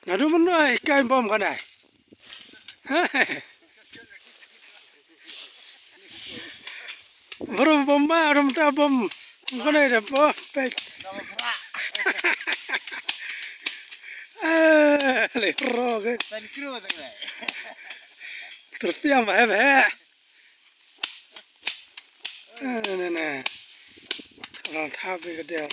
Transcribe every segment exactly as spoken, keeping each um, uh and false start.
Naduh mynno i kai bom kane? Bro bom ma, bro mynta bom. Kane da bom pek. Eh, le ro ke. Terpiang ba he ba he. Eh, ne ne. Ran thap ka der.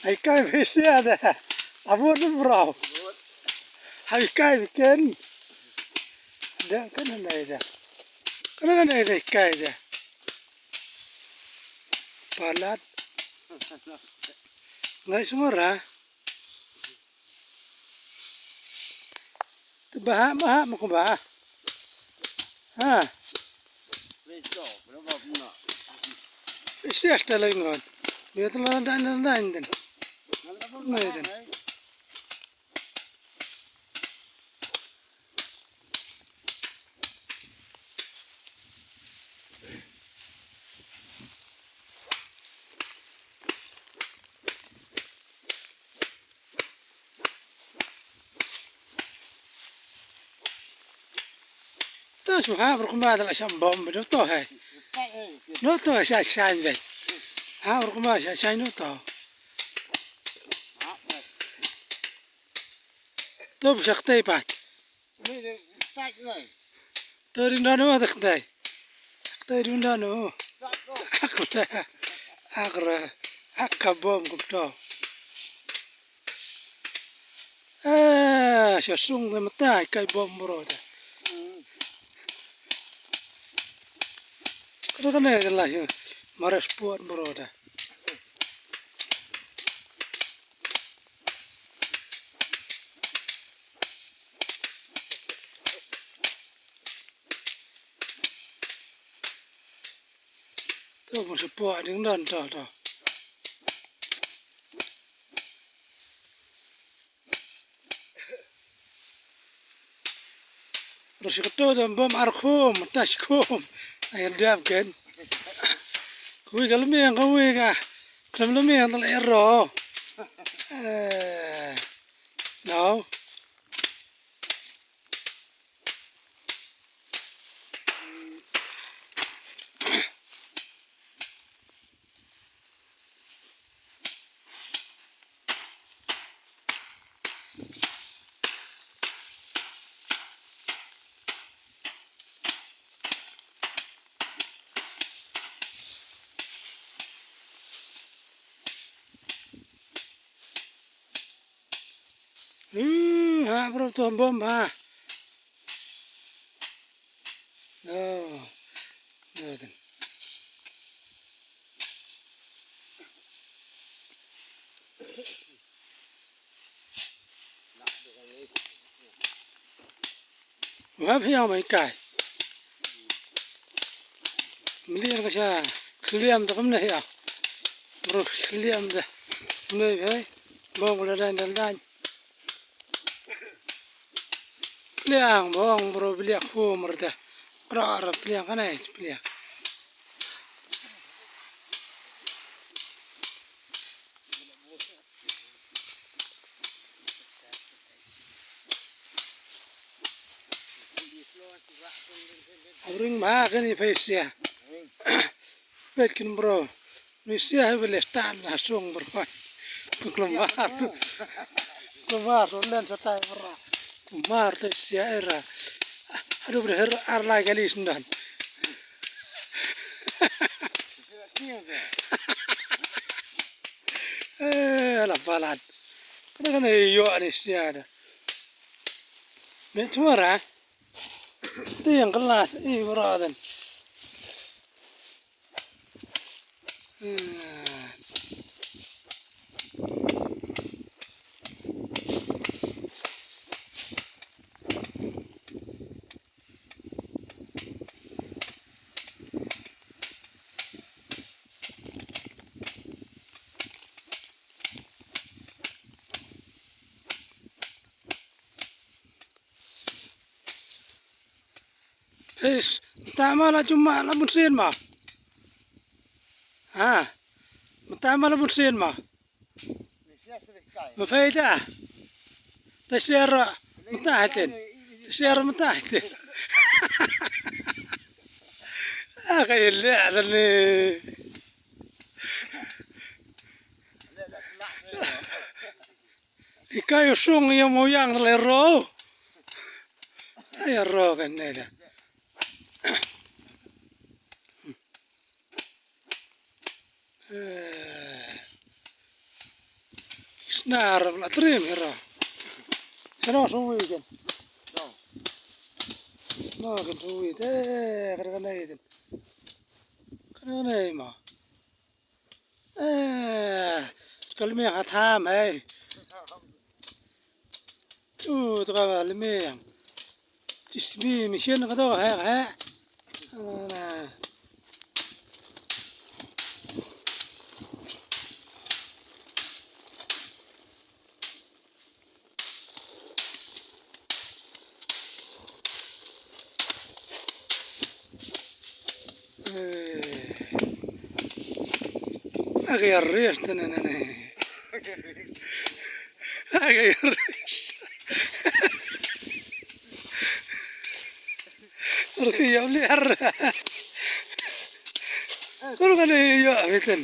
Ai kai phi sia da. Abo ni bro. Ai kai phi ken. Da kan na da. Kan na da kai da. Palat. Ngai sumara. Te ba ha, ba ha, ma kumba ha. Ha. Isi asta la ingon. Ni te la dan dan dan den. Ni den. Ta shu ha bro kumba ta la sham bom bro to hai. No to sha sha be. Ha bro kumba sha sha no to. To bu shak tai pat. To rin dan no tak tai. Tak tai rin dan no. Akra. Akra. Akra bom kum to. Eh, sha sung de mata kai bom bro de. Kada kane de la sha. Maras puat bro de. To mo sepo ding don to to. Ro shi kato dam bom ar khum, tas khum. Ai dap ken. Kawi ka lemiang kawi ka. Klem lemiang tal ero. Eh. No. Hmm, ha bro to bom ha. Oh. Nah, kan. Wah, phi ïa mai kai. Meliang ka sha khliam da kumne ïa. Bro khliam da. Kumne ïa. Bong da dan dan dan. Pliang bong bro, pliang kum rta. Bro, bro, pliang kanai pliang. Abring ma kani phaisia. Pet kin bro. Ni sia hai bele tan ha sung bro. Klomar. Klomar so len so tai bro. Klomar te sia era. Aduh bro her ar lai kali sendan. Eh, ala palat. Kana kana yo ani sia da. Ni tumara. Tiang kelas i bro dan. Is, mynta ma la jumma la bun sien ma. Ha. Mynta ma la bun sien ma. Ma pei ta. Ta siar mynta hatin. Ta siar mynta hatin. Ah, ka ile ada ni. Ikai usung ia moyang le ro. Ai ro kan ne da. Eh, snar la trim hera. Hera suwi kan. No kan suwi te, kada kanai kan. Kada kanai ma. Eh, kal me hatam hai. Tu, tu ka limiang. Tis mi, mi sien ka to, he, he. Ah. Eh. Aka ïa rest ne ne ne. Aka ïa rest. Aka ïa liar. Kul kane ïa biten.